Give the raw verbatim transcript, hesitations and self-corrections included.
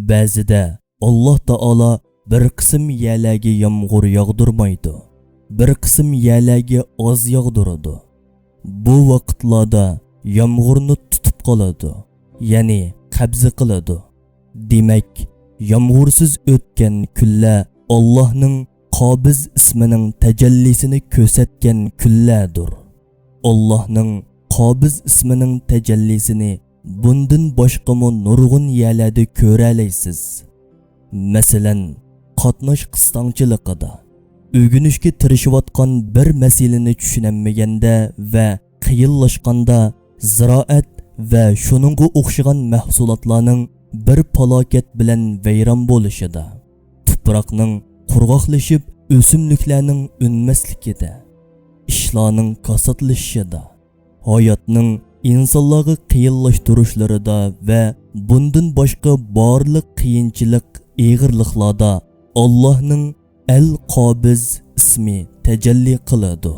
بەزىدە ئاللاھ تائالا بىر قىسىم يەرلەرگە يامغۇر ياغدۇرمايدۇ، بىر قىسىم يەرلەرگە ئاز ياغدۇرىدۇ. بۇ ۋاقىتلاردا يامغۇرنى تۇتۇپ قالىدۇ، يەنى قەبزە قىلىدۇ. دېمەك، يامغۇرسىز ئۆتكەن كۈنلەر ئاللاھنىڭ قابىز ئىسمىنىڭ تەجەللىسىنى كۆرسەتكەن كۈنلەردۇر. ئاللاھنىڭ قابىز ئىسمىنىڭ تەجەللىسىنى بۇندىن باشقىمۇ نۇرغۇن يەرلەردە كۆرەلەيسىز. مەسىلەن، قاتناش قىستاڭچىلىقىدا، ئۆگىنىشكە تىرىشىۋاتقان بىر مەسىلىنى چۈشىنەلمىگەندە ۋە قىيىنلاشقاندا، زىرائەت ۋە شۇنىڭغا ئوخشىغان مەھسۇلاتلارنىڭ بىر پالاكەت بىلەن ۋەيران بولۇشىدا، تۇپراقنىڭ قۇرغاقلىشىپ، ئۆسۈملۈكلەرنىڭ ئۈنمەسلىكىدە، ئىشلارنىڭ كاساتلىشىشىدا، ھاياتنىڭ ئىنسانلارغا قىيىنلاشتۇرۇشلىرىدا ۋە بۇندىن باشقا بارلىق قىيىنچىلىق، ئېغىرلىقلاردا ئاللاھنىڭ ئەل قابىز ئىسمى تەجەللى قىلىدۇ.